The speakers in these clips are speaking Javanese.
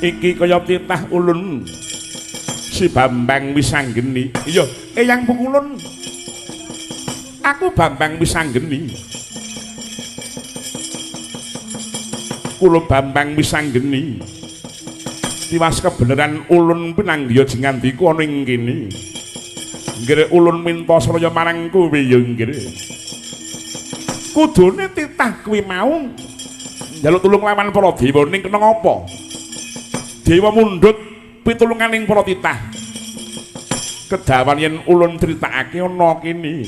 Iki kaya titah ulun si Bambang Wisanggeni. Iya, Eyang Pukulun. Aku Bambang Wisanggeni. Kula Bambang Wisanggeni. Tiwas kebeneran ulun pinanggiya jengandika ana ing kene. Nggih ulun minta saraya marang kowe ya nggih. Kudune titah kuwi mau njaluk tulung lawan para dewa ning kena ngapa? Dewa mundhut pitulunganing para titah. Kedawan yen ulun critakake ana kene.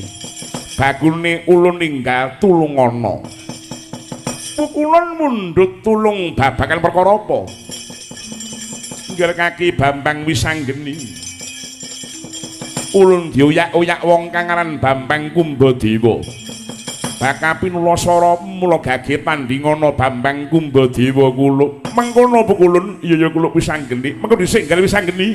Bakune ulun ninggal tulungana. Pukulun mundhut tulung babagan perkara apa? Nggih kaki Bambang Wisanggeni. Ulun dioyak-oyak wong kang aran Bambang Kumbadewa. Bakal pinulasara mula gage tandingana Bambang Kumbadewa kula. Mengkono Pukulun, iya ya kula Wisanggeni. Mengko dhisik nggih Wisanggeni.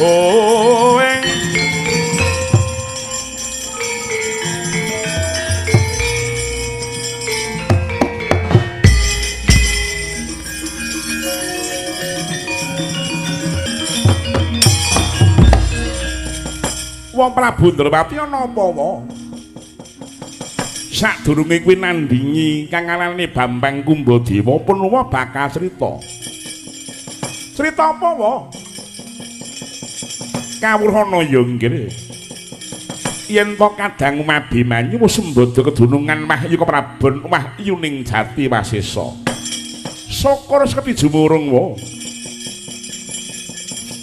Oh, wong Prabu Ndrawati ana apa wae? Sadurunge kuwi nandingi kang arane Bambang Kumbadewa punuwa bakal crita. Crita apa wae? Kawruhana ya nggih. Yen to kadang Abimanyu wis sembada kedunungan Wahyu Keprabon Wahyuning Jati Wasesa. Syukur sepi jumurung wae.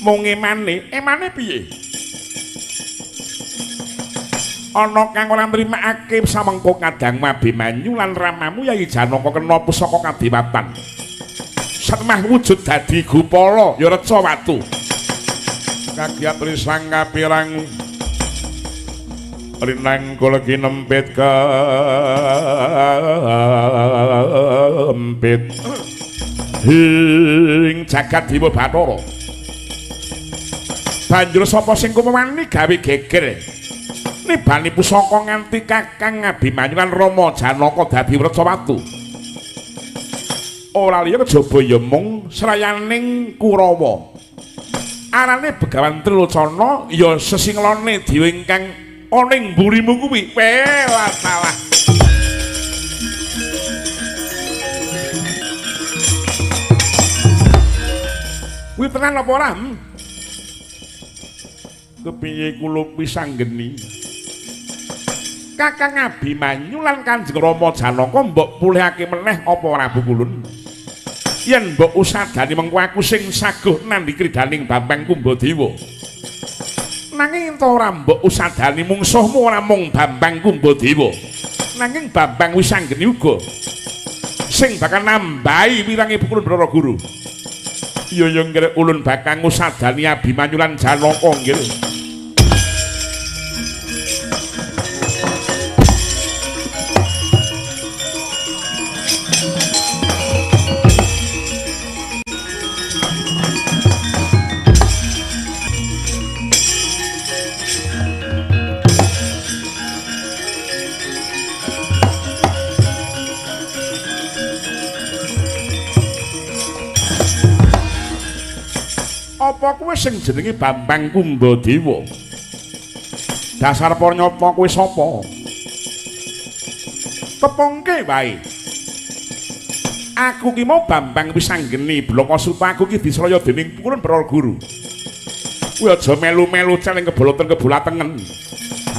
Mung emane, emane piye? Ana kang ora nrimakake samengko kadang Abimanyu lan ramamu Yayi Janaka kena pusaka kadewatan. Satemah wujud dadi gupala ya reca watu. Kagiat risang kapirang rinang kula kinempit kempit ing jagat dewa Bathara. Banjur sapa sing kumawani gawe geger nibani pusaka nganti Kakang Abimanyu lan Rama Janaka dadi reca watu. Ora liya kejaba ya mung srayaning Kurawa. Arane Begawan Trilocana ya sesinglone dewa ingkang ana ing mburimu kuwi. Welah salah. Kuwi tenan apa ora? Kepiye kula Wisanggeni? Kakang Abimanyu lan Kanjeng Rama Janaka mbok pulihake meneh apa ora Pukulun? Yen mbok usadani mengko aku sing saguh nandhi kridaning Bambang Kumbadewa. Nanging ento ora mbok usadani mungsuhmu ora mung Bambang Kumbadewa. Nanging Bambang Wisanggeni uga sing bakal nambahi wirange Pukulun Bathara Guru. Iya ya nggih ulun bakal ngusadani Abimanyu lan Janaka nggih. Apa kowe sing jenenge Bambang Kumbadewa? Dasar panyata kowe sapa? Tepungke wae. Aku ki mau Bambang Wisanggeni Blaka Suta aku ki disraya dening Pukulun Bathara Guru. Kowe aja melu-melu celeng keboloten kebulatengen.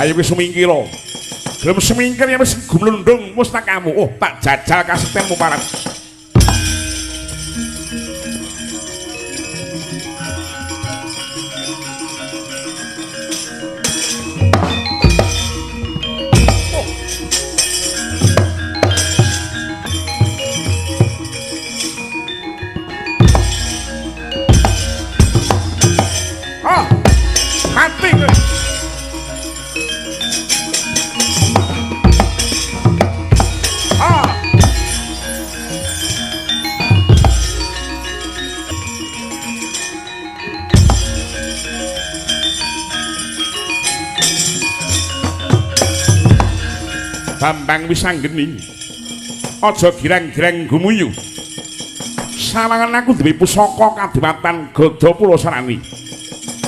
Ayo wis sumingkira. Gelem sumingkir ya wis gumlundung mustakamu. Oh, tak jajal kasetenmu parat. Mati kowe. Ah. Bambang Wisanggeni. Aja girang-girang gumuyu. Sawangan aku duwe pusaka kadewatan Gada Pulasarani.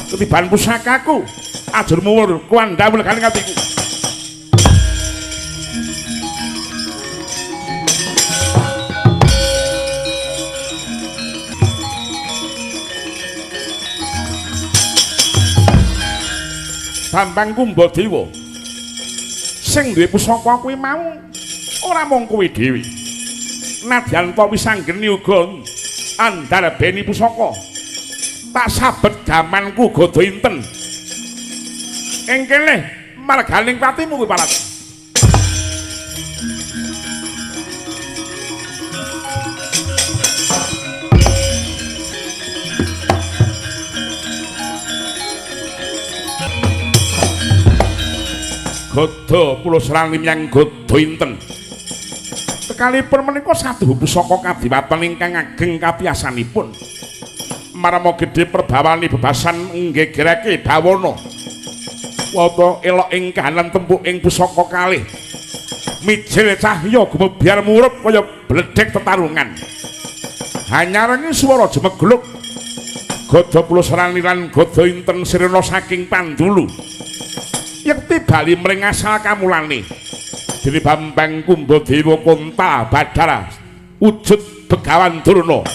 Ketiban pusakaku ajur muwur kuandha wuleganing atiku. Bambang Kumbadewa sing duwe pusaka kuwi mau ora mung kowe dhewe. Nadyan ta Wisanggeni uga andarbeni pusaka. Tak sabet gamanku Gada Inten. Ing kene marganing patimu kuwi parat. Gada Pulasrani menyang Gada Inten. Tekalipun menika saduhu pusaka kadiwatan ingkang ageng kapiyasanipun. Marama gedhe perbawani bebasan nggegerake bawana. Wata elok ing kahanan tempuk ing pusaka kalih. Mijil cahya gumebyar murup kaya bledhek tetarungan. Hanyarengi swara jemegluk. Gada Pulasrani lan Gada Inten sirna saking pandulu. Yekti bali mring asal kamulane. Dene Bambang Kumbadewa Konta Badara wujud Begawan Durna.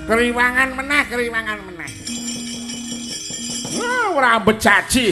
Keriwangan meneh, keriwangan meneh. Wah, ora becaci.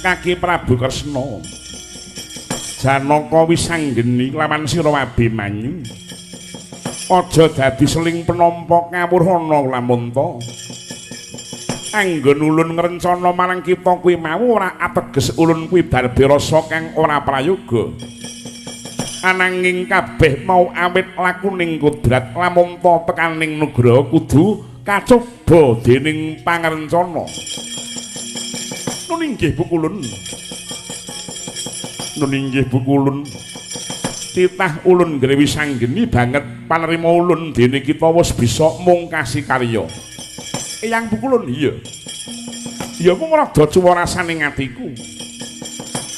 Kaki Prabu Kresna Janaka Wisanggeni lawan sira Abimanyu. Aja dadi seling penampa kawruhana lamunta. Anggon ulun ngrencana marang kita kuwi mau ora ateges ulun kuwi darbe rasa kang ora prayoga. Ananging kabeh mau awit lakuning kodrat lamunta tekaning nugraha kudu kacoba dening pangrencana. Nun inggih Bukulun. Nun inggih Bukulun. Titah ulun ngre Wisanggeni banget panerima ulun dene kita wis bisa mungkasi karya. Eyang Bukulun iya. Ya mung rada cuwa rasane atiku.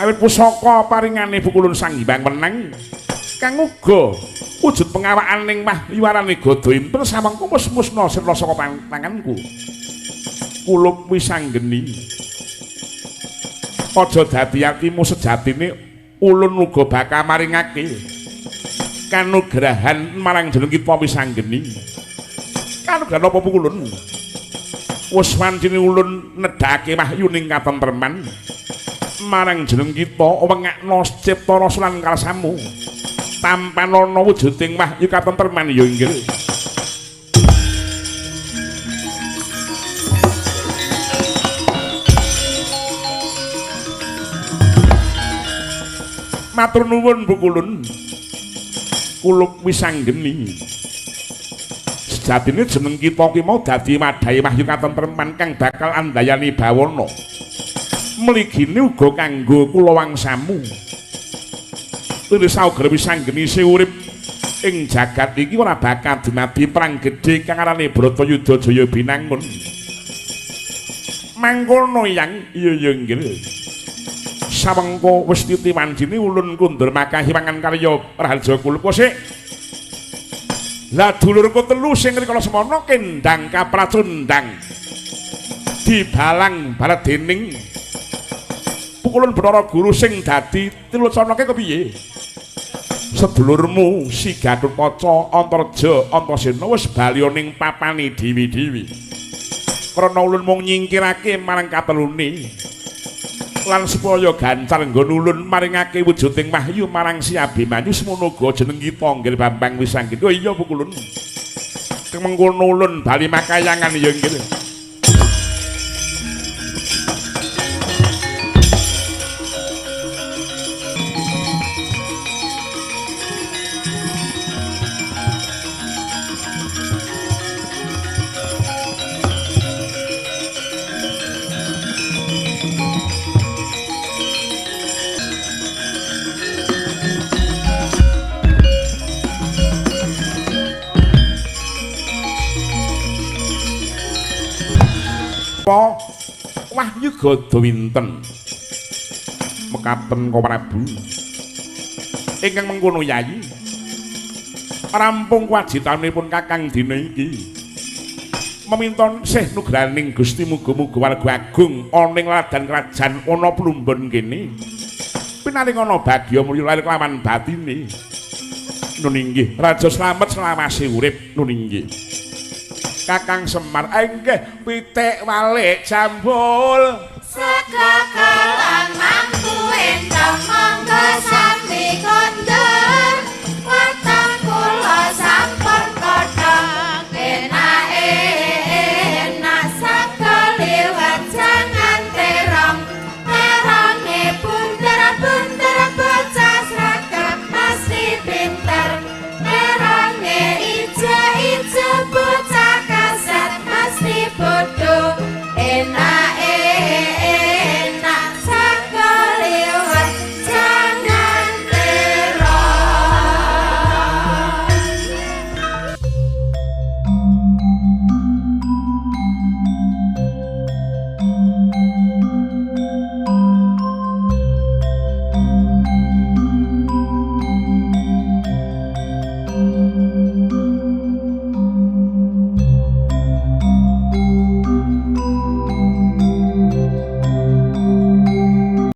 Awit pusaka paringane Bukulun Sang Hyang Wenang kang uga wujud pengawakan ning wahyuarane Gada Inten samangka wis musna sirna saka tanganku. Kulup Wisanggeni. Aja dadi atimu sejatine ulun uga bakal maringake kanugrahan marang jeneng kita Wisanggeni. Kanugrahan apa Pukulun? Wis wancine ulun nedhake wahyuning katentreman marang jeneng kita wengakno cipta rasa lan karsamu. Tampanana wujuding wahyu katentreman ya inggih. Matur nuwun Bukulun. Kulup Wisanggeni. Sejatine jeneng kita ki mau dadi wadhahe wahyu katentreman kang bakal andayani bawana. Mligine uga kanggo kulawangsamu. Liris Auger Wisanggeni isih urip ing jagat iki ora bakal dumadi perang gedhe kang arane Bratayuda Jaya Binangun. Mangkono Yang, iya ya nggih. Sawengko wis titi wanjine ulun kundur makahi mangan karya Raharja Kulup sik. Lah dulurku telu sing rikala semana kendang kapracundang dibalang balet dening pukulun Bathara Guru sing dadi tilocanake kepiye? Sedulurmu si Gatotkaca Antarja Antasena wis bali ning papane dewi-dewi. Krana ulun mung nyingkirake marang katelune lan supaya gancar nggon ulun maringake wujuding wahyu marang si Abimanyu semono uga jeneng kita nggih Bambang Wisanggeni. Oh iya pukulun. Kemengkono ulun bali makayangan ya nggih. Wahyu Gada winten mekaten Prabu ingkang mengkono Yayi rampung kewajitanipun Kakang dina iki meminta sih nugraning Gusti muga-muga warga agung ana ing ladan kerajaan ana Plumbon kene pinaring ana bagya mulya lahir kelawan batine. Nun inggih Raja slamet selawase urip. Nun inggih Kakang Semar inggih pitik walik jambul sega.